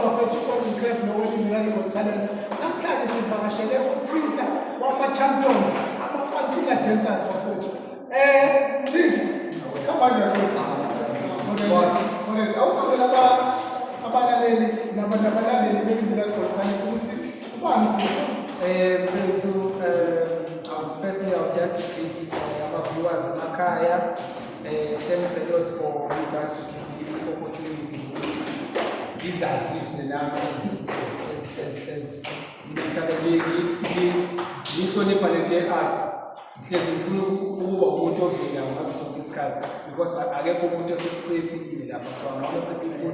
Bafethu, Golden Crab noweLindelani Got Talent. Namhlanje sivakashele uThinkler wama-champions, ama-Pantsula dancers, bafethu. Thinkler, khamba kanjani, mfethu? Alright, awuchazele abalaleli nabalandeli beLindelani Got Talent ukuthi ubani Thinkler? Mfethu, firstly I would like to greet our viewers emakhaya. Thanks a lot for you guys to give me the opportunity ukuthi ngizazise nami as mina ngihlale ngihlonipha lento ye-art. Ngihlezi ngifuna ukuba umuntu ovelayo ngaso sonke isikhathi because akekho umuntu osethi seyifikile lapha, so I'm one of the people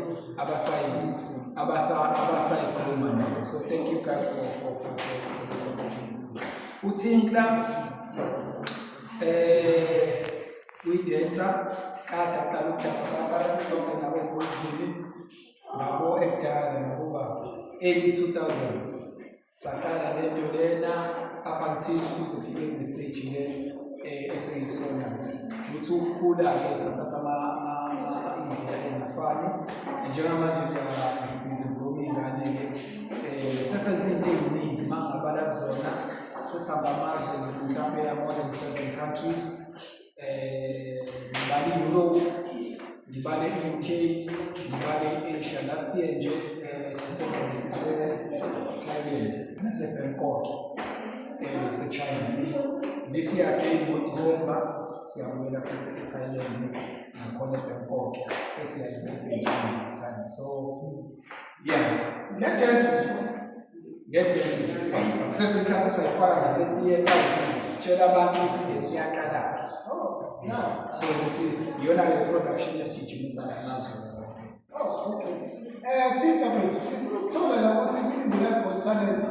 abasayikhuluma nabo. So thank you guys for this opportunity. UThinkler uyi-dancer, kade aqala ukudansa, saqala sisonke nabo Poison, nabo ekudala, nakuba early 2000s saqala lento lena up until kuze kufike kule stage le esengikusona. Ukuthi ukukhula-ke sathatha indlela engafani. Njengamanje ngibhizi ngigroma iy'ngane-ke, sesenze iy'nto ey'ningi. Uma ngingabala kuzona, sesihamba amazwe, ngithi mhlawumbe ya more than seven countries. Ngibale i-Europe, ngibale i-UK, ngibale i-Asia. Last year nje, December, besise-Thailand nase-Bangkok, nase-China. This year again ngo-December siyabuyela futhi e-Thailand nakhona eBangkok, sesiya nase-Beijing this time. So yeah. Nge-dance. Nge-dance sesithatha sayifaka nase-theatre, tshela abantu ukuthi i-dance iyaqalaphi. Oh, nice. So ukuthi iyona-ke production esigijimisa namazwe. Oh, okay. Thinkler mfethu, sifuna ukuthola la ukuthi kwiLindelani Got Talent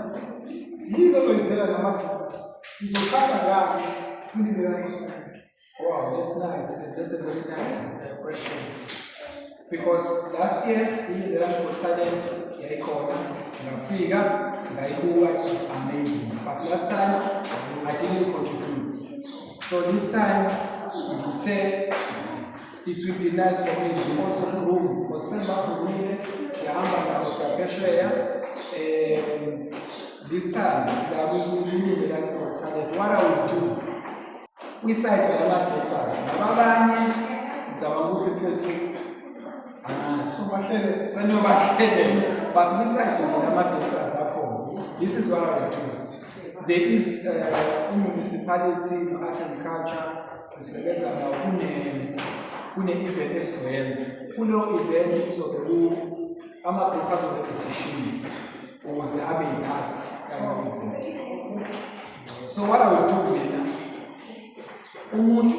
yini ozoyizela nama-dancers? Uzoxhasa ngani kwiLindelani Got Talent? Wow, that's nice. That's a very nice question. Because last year, iLindelani Got Talent yayikhona, ngafika, ngayibuka, it was amazing. But last time, I didn't contribute. So this time, ngithe it will be nice for me to also groom because sengibagroomile, siyahamba nabo, siyaphesheya. This time, la kwiLindelani Got Talent, what I will do, kwi-side yama-dancers, laba abanye ngicabanga ukuthi, mfethu, angazi. Sobahlele. Seniyobahlelela, but kwi-side nje lama-dancers akhona, this is what I will do. There is i-municipality no-art and culture sisebenza nawo, kune-event esizoyenza. Kuleyo event kuzobe ama-group azobe audition ukuze abe yi-part yaleyo event. So what I will do mina, umuntu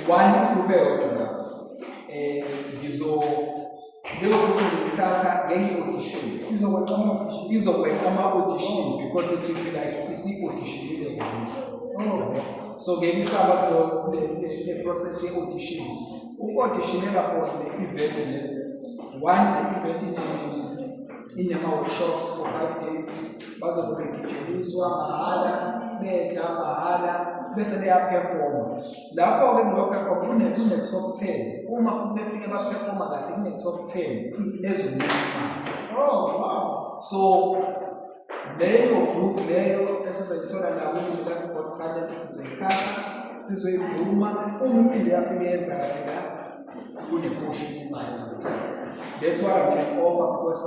one, group eyodwa lapho, ngizo leyo group ngiyithatha ngeke i-audition. Izokweqa ama-audition. Izokweqa ama-audition because it will be like isi-auditionile vele. So ngeke isaba le process ye-audition, uku-auditionela for le event le. One, le event inema-workshops for 5 days, bazobe begijimiswa mahhala, bedla mahhala, bese beyaperforma. Lapho-ke kuleyo perform kune-top 10. Uma futhi befike baperforma kahle, kune-top 10 ezonika imali. So leyo group leyo esizoyithola la kwiLindelani Got Talent, sizoyithatha, sizoyigrooma. Uma iphinde yafike yenza kahle la, kune-portion imali ezoyithola. That's what I can offer because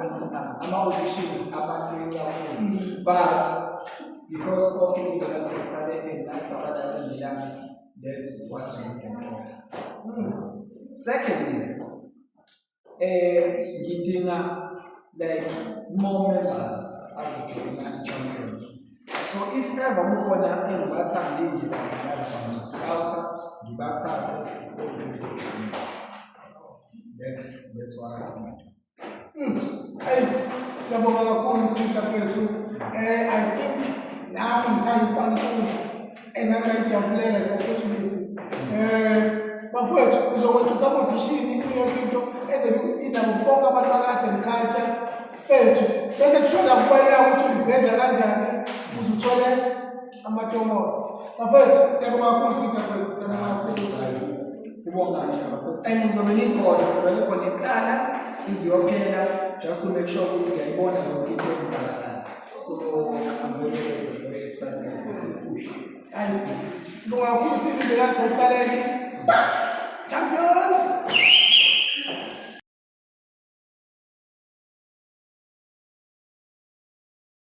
ama-auditions abaluleke kakhulu, but because of iLindelani Got Talent and nathi abalaleli lami, that's what we can offer. Secondly, ngidinga like more members azojoyina i-champions. So if ever kukhona engibathandile lapha, ngizoscouta, ngibathathe beze ngizojoyina. That's what I can do. Hey, siyabonga kakhulu, Thinkler mfethu. I think nami ngisayipantsula engangayijabulela le opportunity. Bafowethu, uzokweqisa ama-audition kuyo yonke into ezebe inabo bonke abantu baka-art and culture bethu, bese kushoda kubaluleka ukuthi uyiveza kanjani ukuze uthole amatomolo. Bafowethu, siyabonga kakhulu, Thinkler mfethu, siyabonga kakhulu. Kubonga mina, bafethu, and ngizobe ngikhona, ngizobe ngikhona iqala. Iziyophela just to make sure ukuthi ngiyayibona yonke into eyenzakalayo. So I'm very very very excited for the push. Hayi, sibonga kakhulu, silindele Got Talent. Champions!